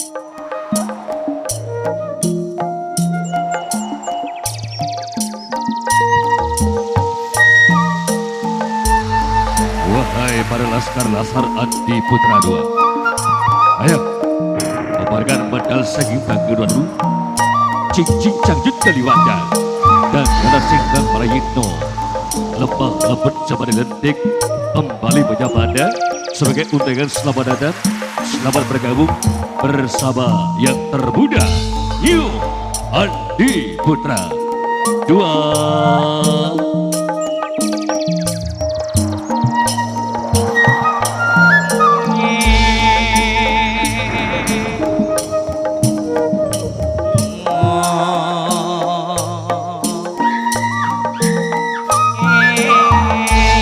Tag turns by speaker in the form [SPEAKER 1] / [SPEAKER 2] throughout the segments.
[SPEAKER 1] Wahai para laskar-lasar Andi Putra 2, ayo obarkan medal saking bangga dulu. Cing cing cangjut kaliwanda dan karena singgang Prayitno lemah lembut zaman lentik kembali menyapa Anda sebagai undangan. Selamat datang, selamat bergabung bersama yang termuda, New Andi Putra 2.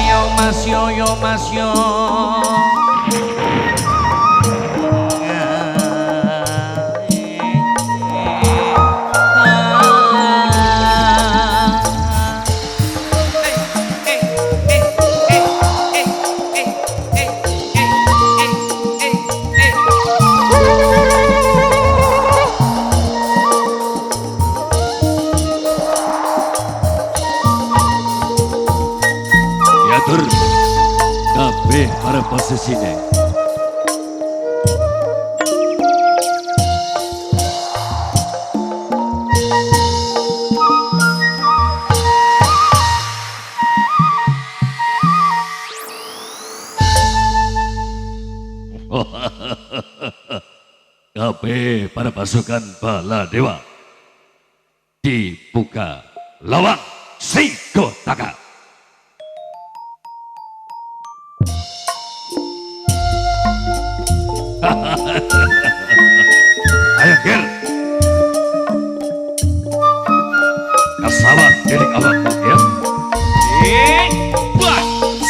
[SPEAKER 2] Yo mas yo, yo mas yo.
[SPEAKER 1] Diatur kabeh para posisine. Kabeh para pasukan Baladewa dibuka lawang Sigotaka. Ayo ger. Kasawat delik awak ya.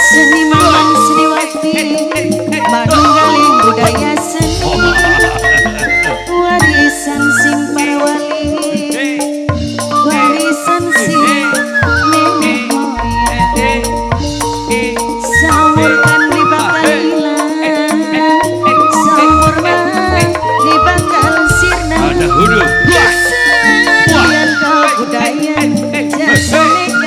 [SPEAKER 3] Seniman seniwati manunggaling budaya seni warisan sing para wali, warisan sing nenek moyang, saumur kan bakal ilang, saumur mah bakal sirna.
[SPEAKER 1] Ada huruf.
[SPEAKER 3] Kesenian kabudayaan jasane.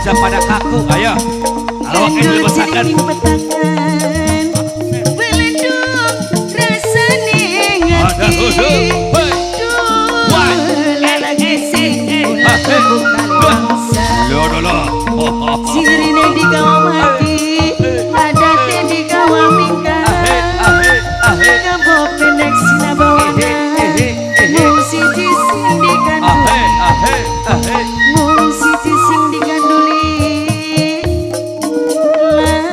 [SPEAKER 2] Aja pada kaku, ayo.
[SPEAKER 1] Awak
[SPEAKER 3] Gandul
[SPEAKER 1] dilepasakan.
[SPEAKER 3] cilik ning petakan. Belendung rasane
[SPEAKER 1] Ada
[SPEAKER 3] ngerti.
[SPEAKER 1] hudu. Hei.
[SPEAKER 3] Duh, lalagi sing ulah kali bangsa.
[SPEAKER 1] Lo lo lo.
[SPEAKER 3] Sirine digawa mati, adate digawa minggat. Ngebo pendek sinabawana, mung siji sing dikanduli, mung siji sing dikanduli. Lah,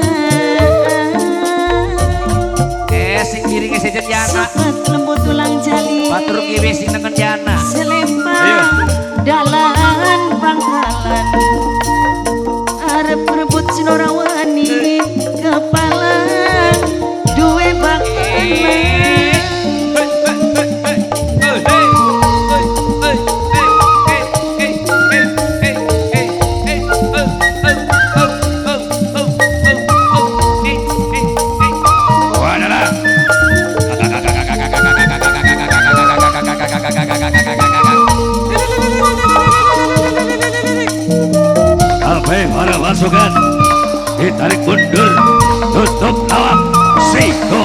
[SPEAKER 2] Eh, sing miringe sejen Yana.
[SPEAKER 3] sobat lembut tulang jali.
[SPEAKER 2] Batur kiwi sing nengen Yana.
[SPEAKER 3] Selempang dalan pangkalan arep rebut sinora wani kepala duwe bakalan.
[SPEAKER 1] Wadalah. Kabeh para pasukan ditarik mundur, tutup lawang, siko.